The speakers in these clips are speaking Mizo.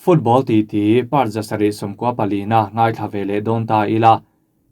Football titi part 794 na ngaithla ve leh dawn ta ila.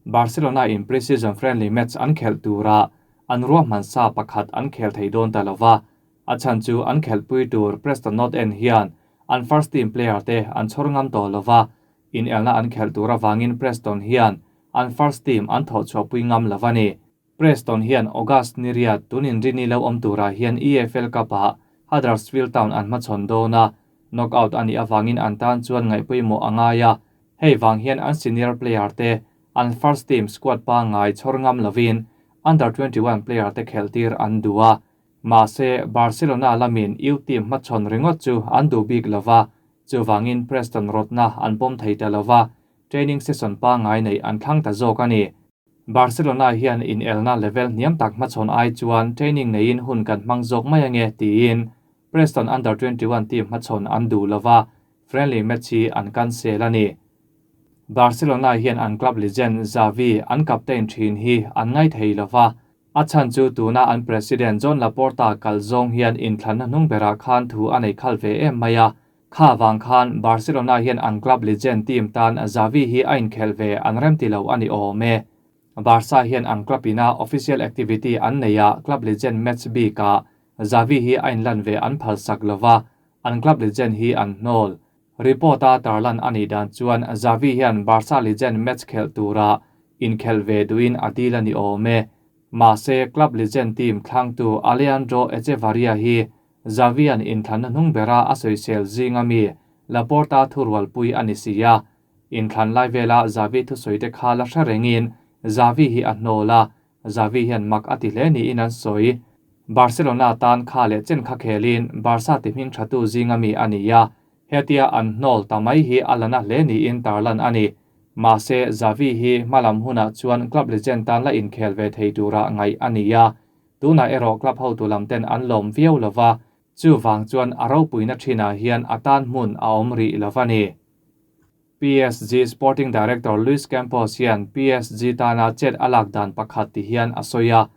Barcelona in pre-season friendly match an khelh tura an ruahman sa pakhat an khel thei dawn ta lova. A chhan chu an khelhpui tur Preston North End hian an first team player te an chhawr ngam tawh lova. In elna an khelh tur avangin Preston hian an first team an thawh chhuahpui ngam lova ni. Preston hian August ni riat tunin rini lo awm turah hian EFL Cup-ah Huddersfield Town an hmachhawn dawn a, knockout a nih avangin an tan chuan ngaihpawimawh a ngai a. Hei vang hian an senior player te an first team squad pangngai chhawr ngam lovin under 21 player te khelhtir an duh a. Mahse, Barcelona lamin U team hmachhawn ringawt chu an duh bik lova, chuvangin Preston rawtna an pawm thei ta lova, training session pangngai neih an thlang ta zawk a ni. Barcelona hian inelna level hniam tak hmachhawn ai chuan training neiin hun kan hmang zawk mai ange tiin Preston under 21 team hmachhawn an duh lova, friendly match hi an cancel a ni. Barcelona hian an club legend Xavi an captain thin hi an ngai thei lova, a chhan chu tuna an president Joan Laporta kal zawng hian inthlanna hnung berah khan thu a nei khal ve em mai a. Kha vang khan Barcelona hian an club legend team tan Xavi hi a inkhelh ve an remti lo a ni awm e. Barca hian an club ina official activity an nei a, club legend match bikah Xavi hi a inlan ve an phalsak lova, an club legend hi an hnawl. Report a tarlan a nih dan chuan Xavi hian Barca legend match khelh tura inkhelh ve duhin a dil a ni awm e. Mahse, club legend team thlangtu Alejandro Echevarria hi Xavi-a'n inthlanna hnung bera a sawisel zinga mi Laporta thurualpui a ni si a. Inthlan lai vela Xavi thusawite kha la hre rengin Xavi hi a hnawl a, Xavi hian mak a ti hle niin an sawi. Barcelona tan kha leh chen kha khelin Barca ti hming thatu zinga mi a ni a, hetia an hnawl ta mai hi a la na hle niin tarlan a ni. Mahse, Xavi hi hmalam hunah chuan club legend tan la inkhel ve thei tura ngaih a ni a, tunah erawh club hotu lam ten an lawm viau lova, chuvang chuan a ropuina thinah hian a tan hmun a awm rih lova ni. PSG Sporting Director Luis Campos hian PSG tana chet a lak dan pakhat ti hian a sawi a,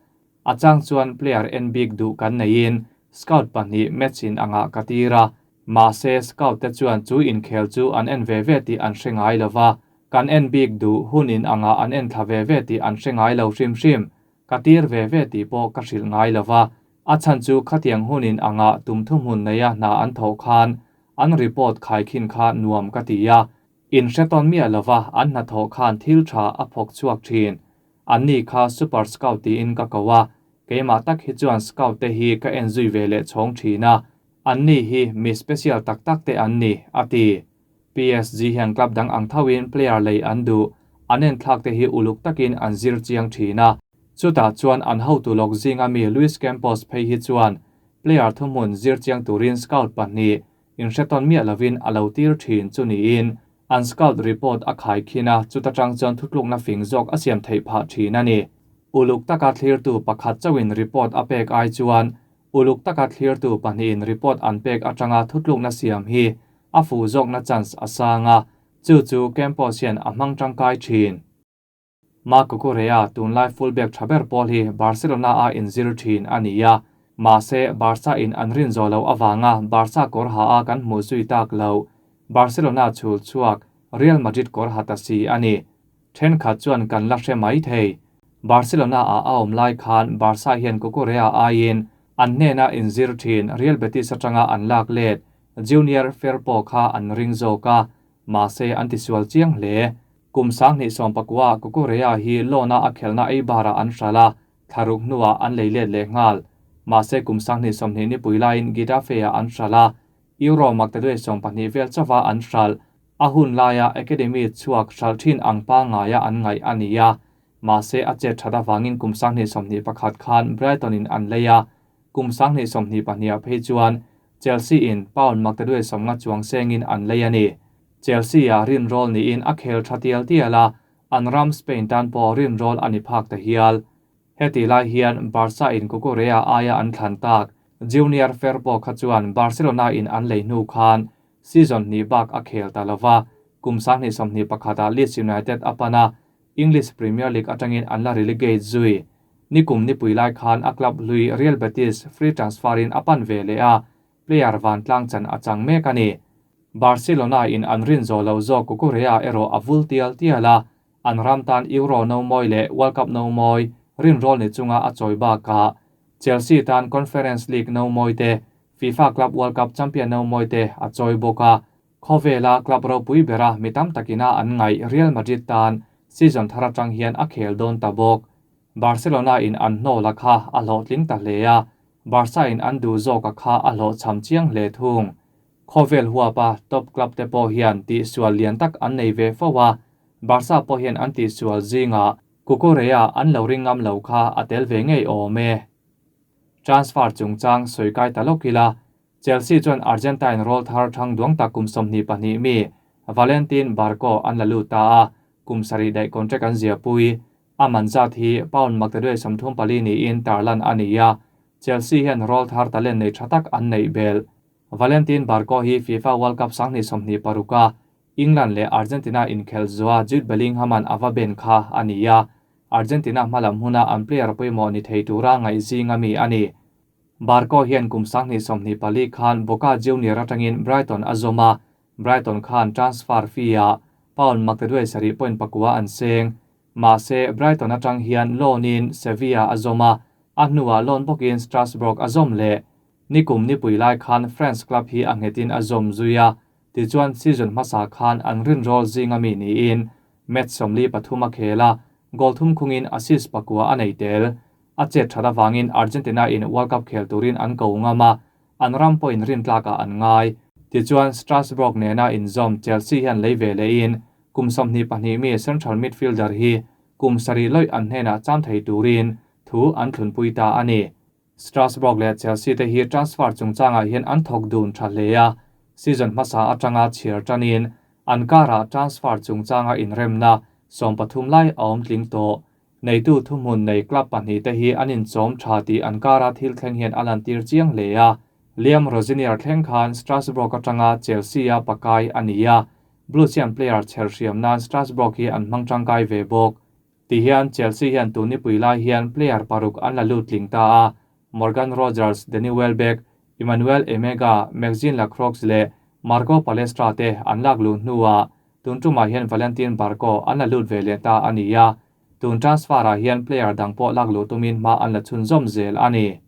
a chang chuan player en bik duh kan neiin scout pahnih match in angah ka tir a, mahse scout te chuan chu inkhel chu an en ve ve tih an hre ngai lova, kan en bik duh hun in angah an en thla ve ve tih an hre ngai lo hrim hrim. Ka tir ve ve tih pawh ka hrilh ngai lova, a chhan chu khatiang hunin angah tum thuhmun neia hna an thawh khan an report khaikhin kha nuam ka ti a, inhre tawn miah lova an hnathawh khan thil tha a phawk chhuak thin. Anni kha super scout tiin ka ko a, keimah tak hi chuan scout te hi ka en zui ve leh chhawng thin a, anni hi mi special tak tak te an ni, a ti. PSG hian club dang ang thoin player lei an duh, an enthlak te hi uluk takin an zir chiang thin a. Chutah chuan an hotu lawk zinga mi Luis Campos phei hi chuan player thuhmun zir chiang turin scout pahnih inhre tawn miah lovin a lo tir thin chu niin an scout report a khaikhin a, chuta tang chuan thutlukna fing zawk a siam theih phah thin a ni. Uluk taka thlirtu pakhat chauhin report a pek ai chuan uluk taka thlirtu pahnihin report an pek atanga thutlukna siam hi a fuh zawkna chance a sang a, chu chu Campos hian a hmang tangkai thin. Marc Cucurella tunlai fullback tha ber pawl hi Barcelona a inzir thin a ni a, mahse Barca in an rin zawh loh avanga Barca kawr ha a kan hmuh zui tak lo. Barcelona chhul chhuak Real Madrid kawr ha ta si a ni. Thenkhat chuan kan la hre mai thei. Barcelona ah a awm lai khan Barca hian Cucurella aiin an hnena inzir thin Real Betis atanga an lak let Junior Firpo kha an ring zawk a, mahse an tisual chiang hle. Kum 2019 Cucurella hi loan-a a khelhna ei barah an hral a, thlaruk hnuah an lei let leh nghal. Mahse kum 2020 ni pui laiin Getafe-ah an hral a, Euro maktaduai 12 vel chauha an hral. A hun laia Academy chhuak hral thin ang pangaia an ngaih a ni a, mahse a chet that avangin kum 2021 khan Brighton-in an lei a, kum 2022 phei chuan Chelsea-in pound maktaduai 50 chuang sengin an lei a ni. Chelsea-a rin roll niin a khel tha tial tial a, an ram Spain tan pawh rin roll a ni phak ta hial. Heti lai hian Barca in Cucurella aia an thlan tak Junior Firpo kha chuan Barcelona in an lei hnu khan season hnih bak a khel ta lova, kum 2021 Leeds United a pan a, English Premier League atangin an la relegate zui. Nikum nipui lai khan a club hlui Real Betis free transfer in a pan ve leh a, player van tlang chan a chang mek a ni. Barcelona in an rin zawh loh zawk Cucurella erawh a vul tial tial a, an ram tan Euro no mawi leh World Cup no mawi rinrawl ni chunga a chawi bakah Chelsea tan Conference League no mawi te, FIFA Club World Cup champion no mawi te a chawi bawk a. Khawvela club ropui bera mi tam takina an ngaih Real Madrid tan season thar atang hian a khel dawn ta bawk. Barcelona in an hnawl a kha a hlawhtling ta hle a, Barca in an duh zawk a kha a hlawhchham chiang hle thung. Khawvel huapa top club te pawh hian tihsual lian tak an nei ve fo a, Barca pawh hian an tihsual zingah Cucurella an lo ring ngam lo kha a tel ve ngei awm e. Transfer chungchang sawi kai ta lawk ila, Chelsea chuan Argentine rawl thar thang duang tak kum 22 mi Valentin Barco an la lut ta a, kum sarih daih contract an ziahpui. A man zat hi pound maktaduai 34 niin tarlan a ni a, Chelsea hian rawl thar talent nei tha tak an neih belh. Valentin Barco hi FIFA World Cup 2026 a England leh Argentina inkhelh zuwa Jude Bellingham-a'n a va ben kha a ni a, Argentina hmalam huna an player pawimawh ni thei tura ngaih zinga mi a ni. Barco hian kum 2024 khan Boca Junior atangin Brighton a zawm a, Brighton khan transfer fee-ah pound maktaduai sarih point pakua an seng. Mahse, Brighton atang hian loan-in Sevilla a zawm a, a hnuah loan bawkin Strasbourg a zawm leh. Nikum nipui lai khan France club hi a nghetin a zawm zui a, tichuan season hmasa khan an rinrawl zinga mi niin match 43 a khel a, goal thum khungin assist pakua a nei tel. A chet that avangin Argentina in World Cup khel turin an ko ngam a, an ram pawhin rin tlakah an ngai. Tichuan Strasbourg nena inzawm Chelsea hian lei ve lehin kum 22 mi central midfielder hi kum sarih lawih an hnenah cham thei turin thu an thlunpui ta a ni. Strasbourg leh Chelsea te hi transfer chungchangah hian an thawk dun tha hle a, season hmasa atanga chhiar tanin an karah transfer chungchanga inremna 13 lai a awm tling tawh. Neitu thuhmun nei club pahnih te hi an inchawm tha tih an kara thil thleng hian a lantir chiang hle a. Liam Rosenior thleng khan Strasbourg atanga Chelsea a pakai a ni a, Blues hian player chher hriam nan Strasbourg hi an hmang tangkai ve bawk. Ti hian Chelsea hian tun nipui lai hian player paruk an la lut tling ta a, Morgan Rogers, Danny Welbeck, Emmanuel Emega, Maxine Lacroix leh Marco Palestra te an lak luh hnuah tun tumah hian Valentin Barco an la lut ve leh ta a ni a, tun transfer-ah hian player dang pawh lak luh tumin hma an la chhunzawm zel a ni.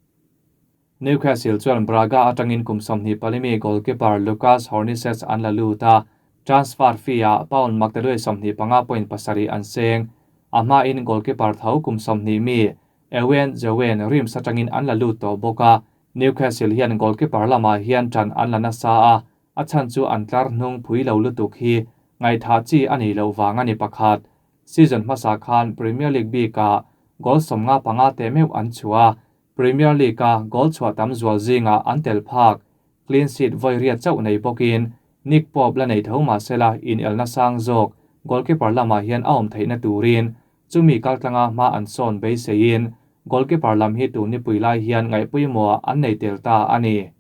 Newcastle chuan Braga atangin kum 24 mi goalkeeper Lucas Hornicek an la lut a, transfer fee-ah pound maktaduai 25.7 an seng. A hmain goalkeeper tho kum 20 mi Ewen Zewen Reims atangin an la lut tawh bawk a, Newcastle hian goalkeeper lamah hian tan an la nasa a, a chan chu an tlar hnung phui lo lutuk hi ngaitha chi a ni lo wang a ni pakhat. Season hmasa khan Premier League bikah goal 55 te meuh an chua, Premier League a goal chhuah tam zual zinga an tel phak, clean sheet voi riat chauh nei bawkin Nick Pope la nei tho mahsela in elna sang zawk goalkeeper lamah hian a awm theihna turin chumi kaltlanga hma an sawn beiseiin goalkeeper lam hi tun nipui lai hian ngaihpuimaw an nei tel ta a ni.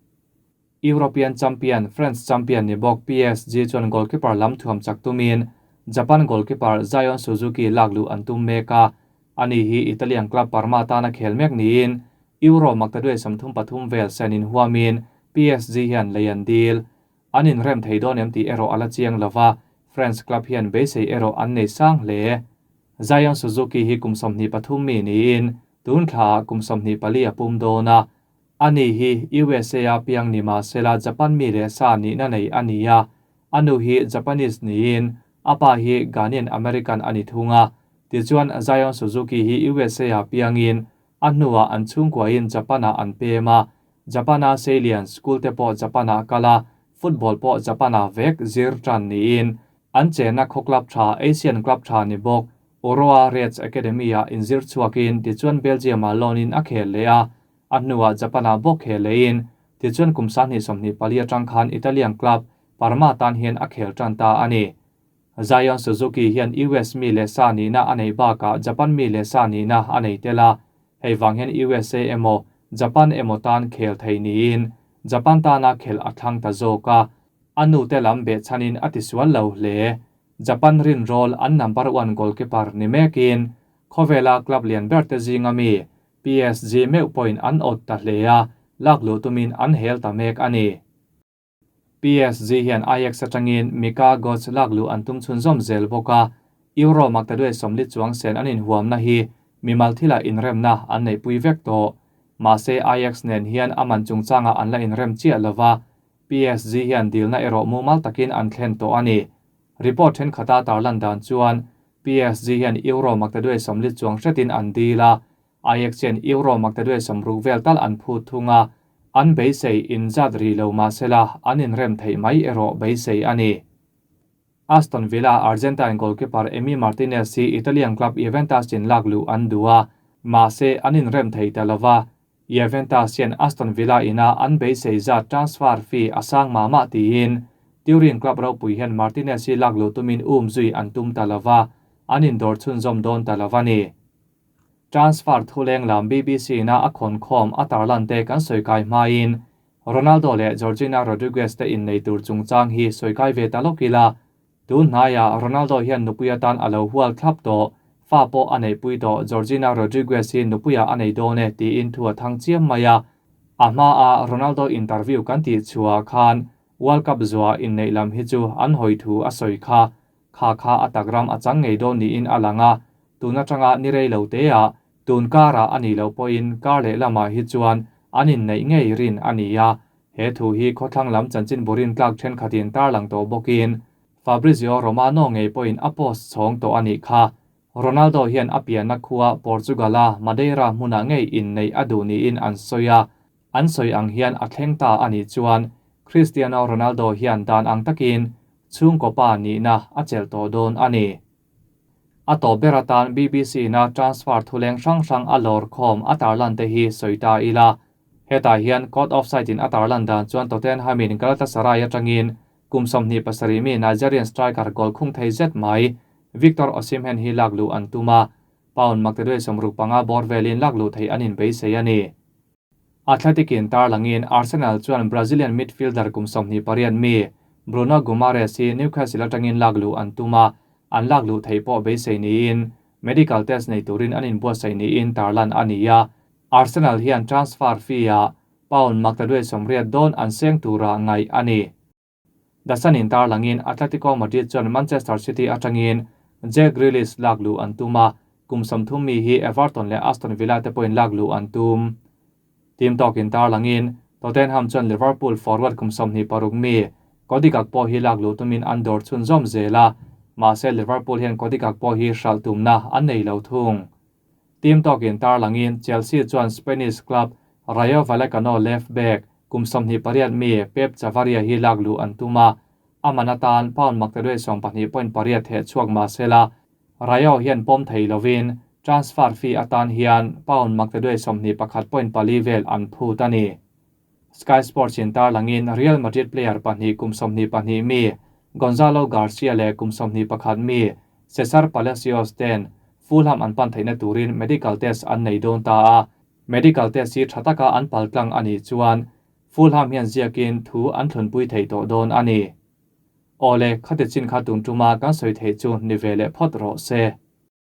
European champion France champion ni bawk PSG chuan goalkeeper lam thuam chak tumin Japan goalkeeper Zion Suzuki lak luh an tum mek a, ani hi Italian club Parma tana khel mek niin Euro maktaduai 33 vel senin huamin PSG hian lei an dil. An inrem thei dawn em tih erawh a la chiang lova, France club hian beisei erawh an nei sang hle. Zion Suzuki hi kum 23 mi niin tun thla kum 24 a pum dawn a, ani hi USA a piang ni mahsela Japan mi leh sa nihna nei a ni a, anu hi Japanese niin apa hi Ghanaian American ani thunga, tichuan Zion Suzuki hi USA a piangin a hnuah an chhungkuain Japana an pem a, Japana Seilian school te pawh Japana kala, football pawh Japana vek zir tan niin an chena khaw club tha Asian club tha ni bawk Urawa Reds Academy a inzir chhuakin tichuan Belgium a loan-in a khel leh a, a hnuah Japana bawk khel lehin tichuan kum 24 atang khan Italian club Parma tan hian a khel tan ta a ni. Zion Suzuki hian US mi leh sa nihna a nei bakah Japan mi leh sa nihna a nei tel a, hei wang hian USA emaw Japan emaw tan khel thei niin Japan tana khel a thlang ta zawk a, anu te lam be chanin a tisual lo hle. Japan rin rol an number 1 goalkeeper ni mekin khawvela club lian ber te zinga mi PSG meuh point an ot ta hle a, lak luh tumin an hel ta mek a ni. PSG hian Ajax atangin Mika Godts lakluh an tum chhunzawm zel bawk a, Euro maktaduai 40 chuang sen an inhuamna hi mimal thilah inremna an neihpui vek tawh. Mahse Ajax nen hian a man chungchangah an la inrem chiah lova, PSG hian dilna erawh mumal takin an thlen tawh a ni. Report thenkhat-a tarlan dan chuan PSG hian Euro maktaduai 40 chuang hretin an dil a, Ajax hian Euro maktaduai 60 vel tal an phut thung a, an beisei inzat ri lo mahsela an inrem theih mai erawh beisei a ni. Aston Villa Argentine goalkeeper Emi Martinez hi Italian club Juventus in lak luh an duh a, mahse an inrem thei ta lova. Juventus hian Aston Villa ina an beisei zat transfer fee a sang mah mah tiin Turin club ropui hian Martinez hi lak luh tumin um zui an tum ta lova, an indawr chhunzawm dawn ta lova ni. Transfer thuleng lam BBC ina a khawnkhawm a tarlan te kan sawi kai hmain Ronaldo leh Georgina Rodriguez te innei tur chungchang hi sawi kai ve ta lawk ila. Tun hnaiah Ronaldo hian nupui atan a lo hual thlap tawh, fa pawh a neihpui tawh Georgina Rodriguez hi nupuiah a nei dawn e tiin thu a thang chiam mai a. A hmaa Ronaldo interview kan tih chhuah khan World Cup zuah inneih lam hi chu an hawi thu a sawi kha. Kha kha a tak ram a chang ngei dawn niin a lang a, tun atanga ni rei lo teah Tun karah a nih loh pawhin kar leh lamah hi chuan an inneih ngei rin a ni a, he thu hi khawthlang lam chanchin burin tlak thenkhatin tarlang tawh bawkin Fabrizio Romano ngei pawhin a post chhawng tawh a nih kha. Ronaldo hian a pianna khua Portugal-a Madeira hmunah ngei inneih a duh niin an sawi a, an sawi ang hian a thleng ta a nih chuan Cristiano Ronaldo hian dan ang takin chhungkaw pa nihna a chelh tawh dawn a ni. A tawp ber atan BBC-na transfer thuleng hrang hrang a lawr khawm a tarlan te hi sawi ta ila. Hetah hian caught offside in a tarlan dan chuan Tottenham-in Galatasaray atangin kum 27 mi Nigerian striker goal khung thei zet mai Victor Osimhen hi lak luh an tum a, pound maktaduai 65 bawr velin lak luh theih an inbeisei a ni. Athletic in tarlangin Arsenal chuan Brazilian midfielder kum 28 mi Bruno Guimaraes hi Newcastle atangin lak luh an tum a, an lak luh theih pawh beisei niin medical test nei turin an inbuatsaih niin tarlan a ni a. Arsenal hian transfer fee-ah pound maktaduai 80 dawn an seng tura ngaih a ni. The Sun in tarlangin Atletico Madrid chuan Manchester City atangin Jack Grealish lak luh an tum a, kum 30 mi hi Everton leh Aston Villa te pawhin lak luh an tum. Team tawkin tarlangin Tottenham chuan Liverpool forward kum 26 mi Cody Gakpo hi lak luh tumin an dawr chhunzawm zel a, mahse Liverpool hian Cody Gakpo hi hralh tumna an nei lo thung. Team tawkin tarlangin Chelsea chuan Spanish club Rayo Vallecano left back kum 28 mi Pep Chavarria hi lak luh an tum a, a man atan pound maktaduai 12.8 theh chhuak mahsela Rayo hian pawm thei lovin transfer fee atan hian pound maktaduai 21.4 vel an phut a ni. Sky Sports in tarlangin Real Madrid player pahnih kum 22 mi Gonzalo Garcia leh kum 21 mi Cesar Palacios ten Fulham an pan theihna turin medical test an nei dawn ta a, medical test hi tha taka an paltlang a nih chuan Fulham hian ziakin thu an thlunpui thei tawh dawn a ni. Awle, khati chin kha tum tuma kan sawi theih chu ni ve leh phawt rawh se.